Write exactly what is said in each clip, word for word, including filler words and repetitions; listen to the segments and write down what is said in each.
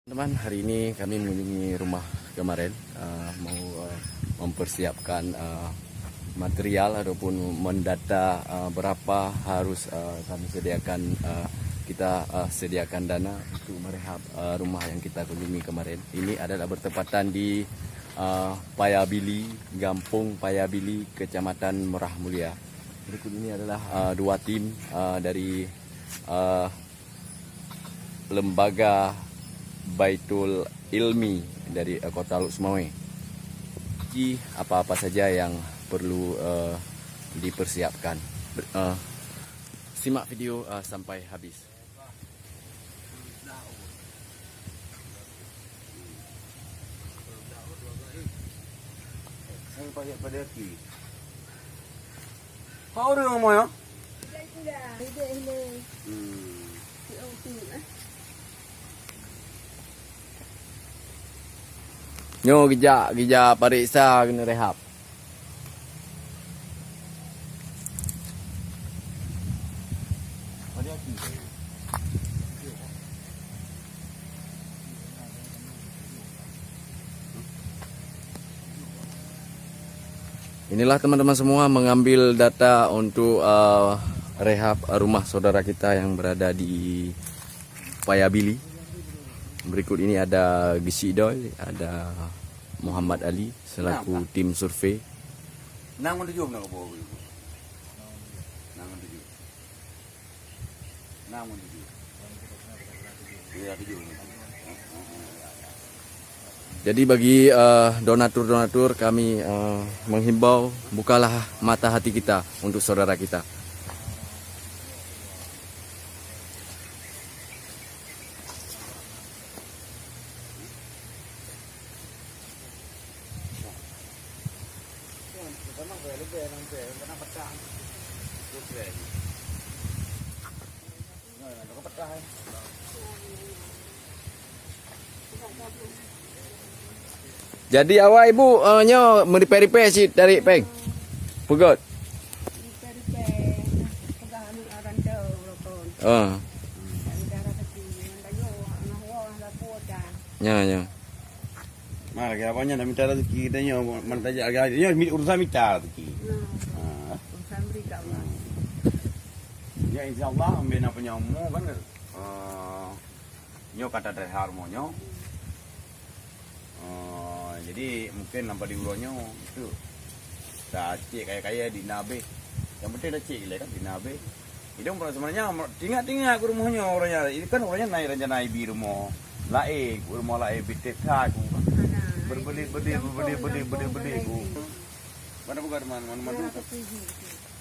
Teman, hari ini kami mengunjungi rumah kemarin, uh, mau, uh, mempersiapkan, uh, material ataupun mendata, uh, berapa harus, uh, kami sediakan, uh, kita, uh, sediakan dana untuk merehab, uh, rumah yang kita kunjungi kemarin. Ini adalah bertepatan di, uh, Paya Bili, Gampong Paya Bili, Kecamatan Merah Mulia. Berikut ini adalah, uh, dua tim, uh, dari, uh, Lembaga Baitul Ilmi dari, eh, Kota Lhokseumawe. Ji apa-apa saja yang perlu, eh, dipersiapkan. Ber-, eh, simak video, eh, sampai habis. Yang pakai pada aki. Kau orang rumah ya? Hmm. Nyoe geujak, geujak pareksa keuneuk rehab. Inilah teman-teman semua mengambil data untuk, uh, rehab rumah saudara kita yang berada di Paya Bili. Berikut ini ada Geuchik Doi, ada Muhammad Ali selaku tim survei. Enam ngon tujuh, enam ngon tujuh. Enam ngon tujuh. Iya, tujuh. Jadi bagi, eh, donatur-donatur kami, eh, menghimbau, bukalah mata hati kita untuk saudara kita. Jadi awai ibu, eh, nyoe meuripèe-ripèe cit tarék péng. Peugöt. Ah. Nyoe, nyoe. Mah, lagèe abang nyan dah mita rezeki kita nyoe, man tajak lagèe nyoe, mi-, urusan mita rezeki. Hmm. Ha. Urusan beri kat Allah. Ya, insya Allah, ambil nak punya umur kan, eh, nyoe kata terhar mo nyoe. Eh, jadi mungkin nampak di uroe nyoe, itu. Dah cek kaya-kaya di nabe. Yang penting dah cek gila kan, di nabe. Jadi, orang sebenarnya, tingak-tingak ke rumahnya orangnya. Ini kan orangnya naik rencana ibi rumah. Lain, ke rumah lain, bitik tak, ku. Berbeli-beli, berbeli-beli, berbeli-beli, ku. Mana bukan, mana, mana, mana.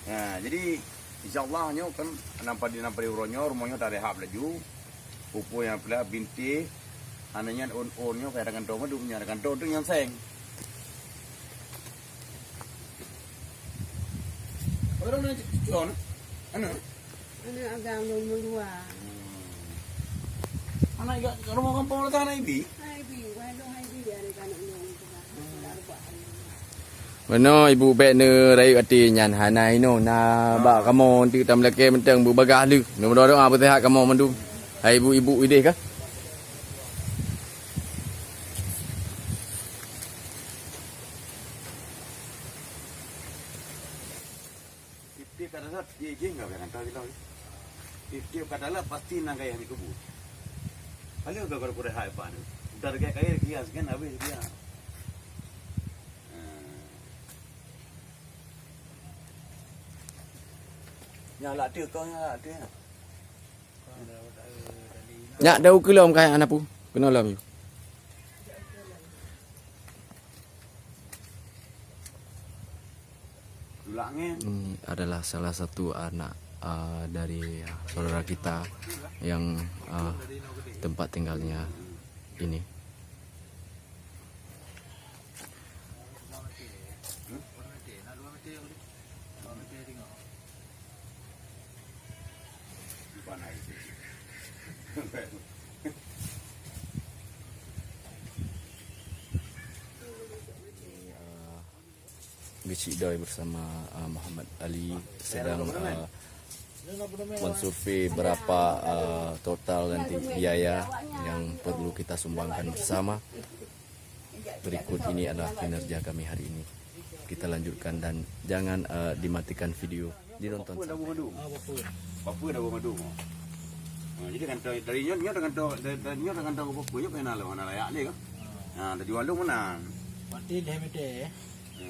Ya, jadi, insya Allah, nyoe kan, nampak di, nampak di rumahnya, rumahnya tak rehab laju. Pupuk yang pula, bintik, anunya, on-on nyoe, kayak dengan dong, dong, dengan dong, dong yang seng. Orang nak cucuk, anak? Anak? Anak agam lôn meuluwa. Hmm. Anak kat, kat rumah kampung letak anak ibi? Hai bi, wah lôn hai bi, ada anak lôn tu dah. Hmm. Dah ubah anak. Meunoe ibu bèk neurayeuk até nyan hana inoe na bak kamoe teuk tameulakèe mantong beubagaih lheueh. Neumeudoa-doa beuseuhat kamoe mandum. Hai ibu-ibu idéh kah? Tiep-tiep ka dalat, jih-jih enggak payah kanta bilang. Tiep-tiep ka dalat pasti na gaya nikeubut. Hana ka geurehat hai pat tu. Udah degai kaya kian sekian habis dia. Nya lak teuk kau nya lak teuk. Nyak daun keu lom ka aneuk pu. Keunoe lom yue. Ini adalah salah satu anak, uh, dari, uh, saudara kita yang, uh, tempat tinggalnya ini. Geuchik Doi bersama, uh, Muhammad Ali sedang, uh, Mensurvei berapa, eh, total nanti biaya yang perlu kita sumbangkan bersama. Berikut ini adalah kinerja kami hari ini. Kita lanjutkan dan jangan, eh, dimatikan video, ditonton sampai. Apa pun dah buah madu. Ha, jadi kan dari nyoe, nyoe dengan tu, dari, dari nyoe dengan tu apa pun, nyoe kena lalu, mana layak ni kan. Ha, dah jual lu mana? Berarti dah mete. Ha.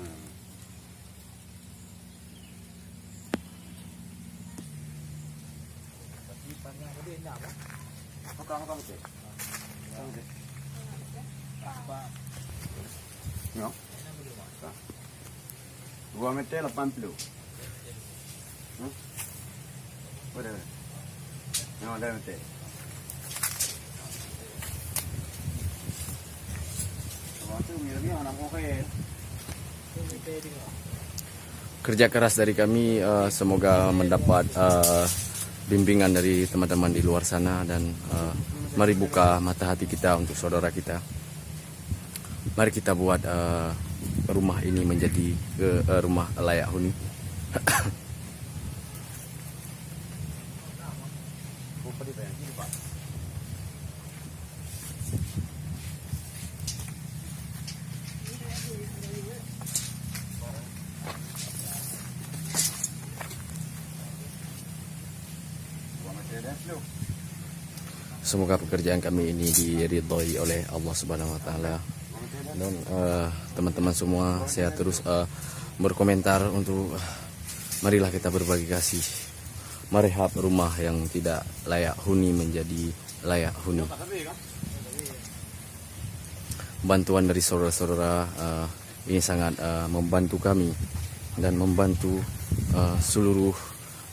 Berarti panjang tadi enam, ah? Bukan, bukan betul. Bukan betul. Apa? Nyoe. Dua meter lapan puluh. Hmm? Oh, dah. Nyoe dah meter. Waktu ni lagi anak murid. Kerja keras dari kami, eh, semoga mendapat, eh, bimbingan dari teman-teman di luar sana dan, eh, mari buka mata hati kita untuk saudara kita. Mari kita buat, eh, rumah ini menjadi, eh, eh, rumah layak huni. Semoga pekerjaan kami ini diridhoi oleh Allah Subhanahu Wa Taala. Dan, eh, teman-teman semua, saya terus, eh, berkomentar untuk, eh, marilah kita berbagi kasih, merehab rumah yang tidak layak huni menjadi layak huni. Bantuan dari saudara-saudara, eh, ini sangat, eh, membantu kami dan membantu, eh, seluruh,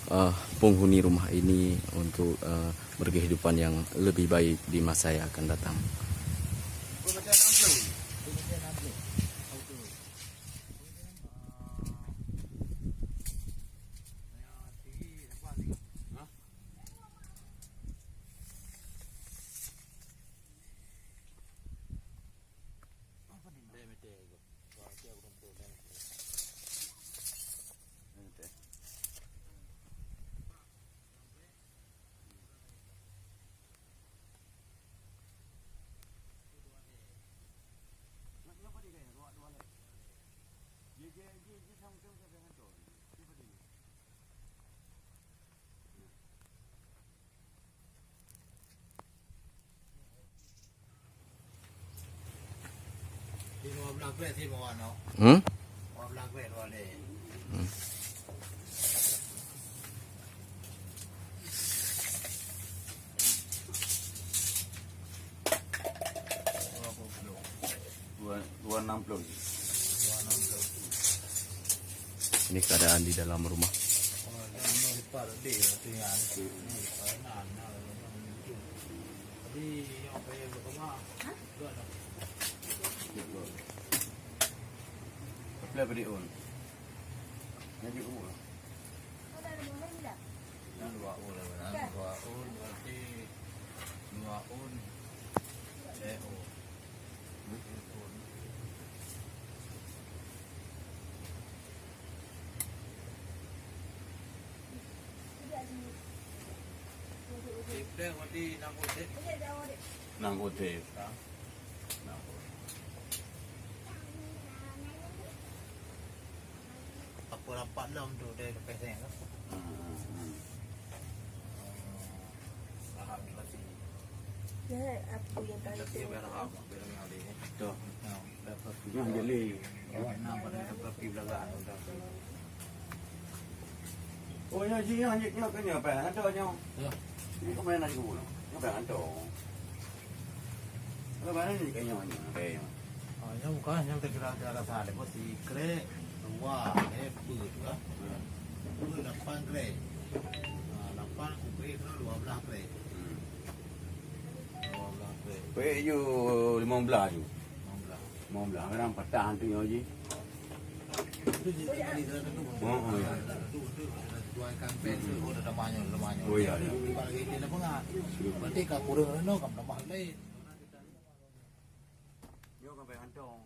eh, penghuni rumah ini untuk, eh, berkehidupan yang lebih baik di masa yang akan datang. Hmm? Hmm. Dua, dua enam puluh. Ini keadaan di dalam rumah. Dua un, berarti dua un. Eh, oh. Nang kote. Apa rapat lom tu dari lepas ni kan? Hmm, hmm, hmm. Tahap inflasi. Ya, apa yang paling Inflasi tu? Biar tahap, biar yang ada ni. Betul. Ya, biar tahap. Yang jadi. Awak nak pada tempat pergi belakang. Oh, ya, sini hanya, hanya kena apa? Ada yang. Ya. Ini kemana nak dulu? Apa yang ada? Apa yang ni kayaknya mana? Apa yang? Ah, yang bukan, yang terkira-kira rasa ada pun si krek, dua, eh, puluh tu lah. Puluh lapan krek. Ah, lapan ku krek tu dua belas krek. Hmm. Dua belas krek. Krek you lima belas tu. Lima belas. Lima belas. Kadang patah tu nyoh ji. Oh, oh, ya. Oh, iya, iya. Berarti ka kurang reno, ka tambah lain. Nyoe ka bai hantom.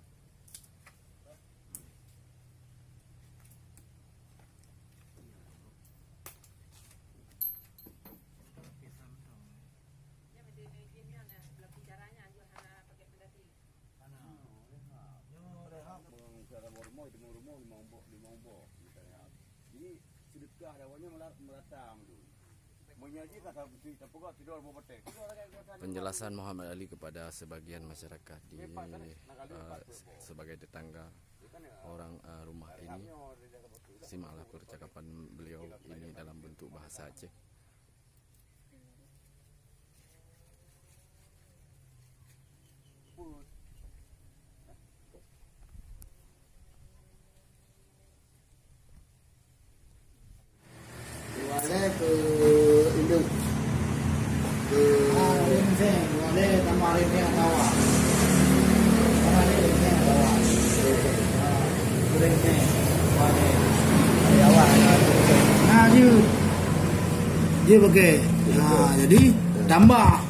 Penjelasan Muhammad Ali kepada sebagian masyarakat di, eh, sebagai tetangga orang, eh, rumah ini. Simaklah percakapan beliau ini dalam bentuk bahasa Aceh. Walé keu induk. Keu walé tambah rinseng atawa. Tambah rinseng atawa. Rinseng. Walé. Dari awal. Nah, jeuet. Jeuet pakai. Nah, jadi tambah.